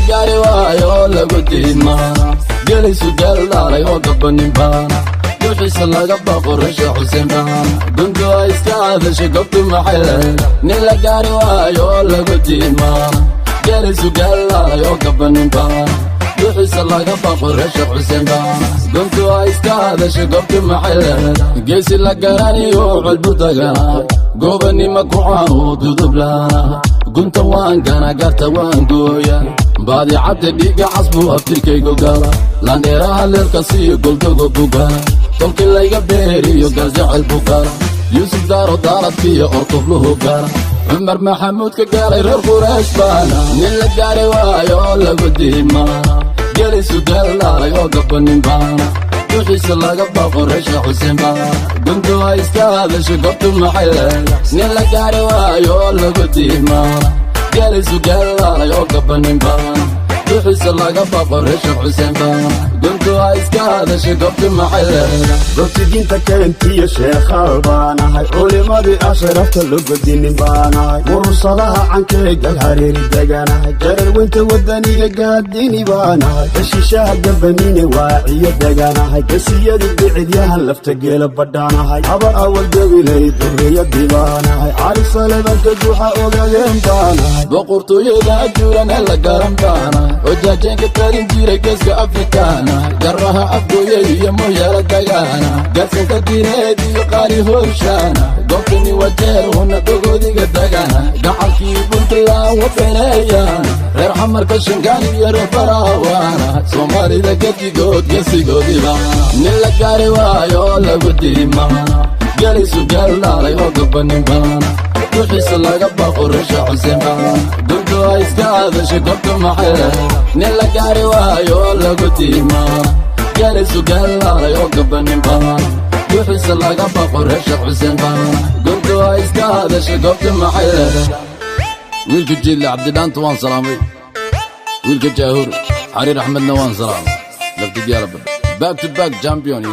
Gaari waayo oo lagu diidmaana, gelisu geel dhaalay oo gabanin baana, duxiisa laga baqo rasha Xuseen baana. Guntu ay iska hadasho, gobtu maxay leeda? Nin la gaari waayo oo lagu diidmaana, gelisu geel dhaalay oo gabanin baana, duxiisa laga baqo rasha Xuseen baana. Guntu ay iska hadasho, gobtu maxay leeda? Geesi la garaniyo colbu dagana, gobanima ku caano dudublaana. Gunta waan gana, garta waan gooya, baadicadda dhiiga casbuu aftirkaygu gala, landheeraha leelka siiyo goldogo bugala, tolki layga beeriyo galjecel bugala, Yuusuf Daaro daaradkiiyo ortubluhu gala, Cumar Maxamuud ka gaalay reer Quraysh baana. Nin la gaari waayo oo lagu diimaana, gelisu geel dhaalay oo gabanin baana, duxiisa laga baqo resha Xuseen baana. Guntu ay iska hadasho, gobtu maxay leeda? Nin la gaari waayo oo lagu diimaana, gelisu geel dhaalay oo gabanin baana, duxiisa laga baqo resha Xuseen baana. Guntu ay iska hadasho, gobtu maxay leeda? Gobtiginta keentiyo sheekhaal baanahay, culimadii asharafta logodinin baanahay, murursadaha cankeegal hareeri deganahay, jararweynta wadaniga gaadini baanahay, heshiishaha gabanine waaciyo deganahay, gesiyada bicidyahan lafta geela badhaanahay, habar awal gabilay duriyadii baanahay, Cali Salebanka guuxa ogaadeen baanahay. Boqortooyada ajuuran ee la garan baana, oo jaajeenka talin jiray Geeska Afrikaana, garaha Afgooye iyo Mooyaala dagaana, gaadsanka diineed iyo qaali hooshaana, goobtani waa jeer huna dogoodiga dagana, gacalkii Puntland wafaneeyaana, reer Xamarka Shangaan iyo reer Faraawaana, Soomaalida gedigood gesigoodiba. Nin la gaari waayo oo lagu diimaana, gelisu geel dhaalay oo gabanin baana, duxiisa laga baqo resha Xuseen baana. Guntu ay iska hadasho, gobtu maxay leeda? Nin la gaari waayo oo lagu diimaana, gelisu geel dhaalay oo gabanin baana, duxiisa laga baqo resha Xuseen baana. Guntu ay iska hadasho, gobtu maxay leeda? Wiilka Jiille Cabdidhaanta waan salaamay, wiilka Jaahur Xariir Axmedna waan salaamay. Laftigyaalaba back to back champion.